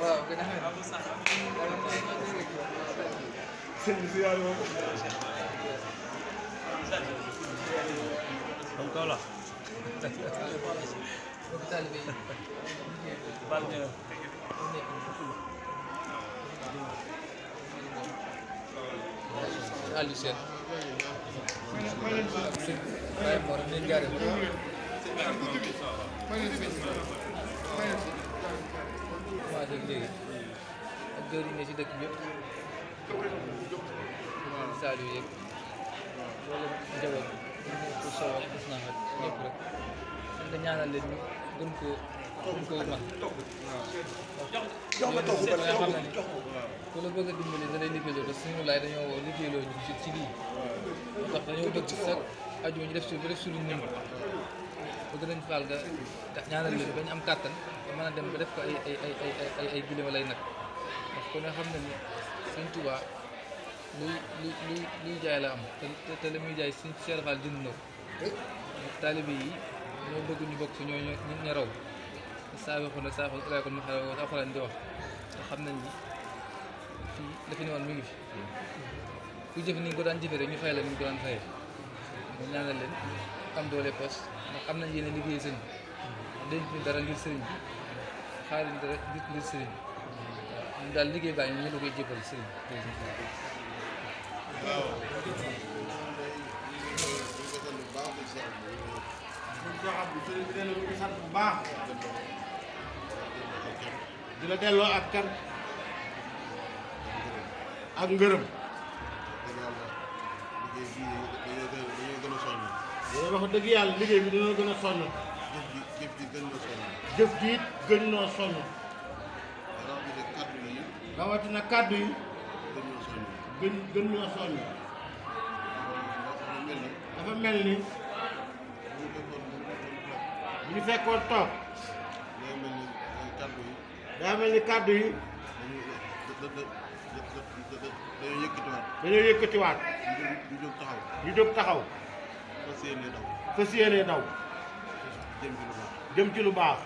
waaw gën a xam sëñ bi si yàlla moom. donc Kaolack. bokk taalibe yi Aliou Sène waaye moo tax nañ gaare waa dégg léegi ak jëwriñ yi ne ci dëkk bi yëpp Saliou yeeg loolu njaboot ko sow ak gis naa ñëpp rek nga ñaanal leen ñu gën koo man jox ma toog ba nga xam ne ku la bëgg a dimbali da lay liggéeyloo te suñu laay dañoo woo liggéeyloo ñu ci lii ndax dañoo bëgg sax aju ñu def si luñ mën bëgg nañ faal nga ñaanal leen bañ am kàttan ba mën a dem ba def ko ay gilé wala ay nag ndax ku ne xam ne ni Sëñ Tuubaa luy jaay la am te la muy jaay Sëñ Cheikh Fall jënd na ko taalibe yi ñoo bëgg ñu bokk si ñoo raw saa yoo xam ne saa yoo xam ne alxuraan di wax te xam nañ ni fii la fi ne woon mi ngi fi ku jëf ni nga ko daan jëfee rek ñu fay la ni nga ko daan fayee ñu ñaanal leen am doole pos ndax am nañ yéen a liggéey sëñ bi denc ñu dara ngir sëriñ bi xaaruñ dara ngir sëriñ bi waaw ñun daal liggéey baa ñu la koy jébal sëriñ bi. waaw. sëriñ bi nee na ñu ngi sant bu baax. di la delloo ak kan ak ngërëm. wax dëgg yàlla liggéey bi dañoo gën a sonn. jëf ji it gën noo sonn. rawatina kàddu yi. gën noo sonn. dafa mel ni. bu ñu fekkoon toog. daa mel ni kàddu yi. dañoo yëkkatiwaat. ñu jóg taxaw. fas yéene daw. jëm ci lu baax.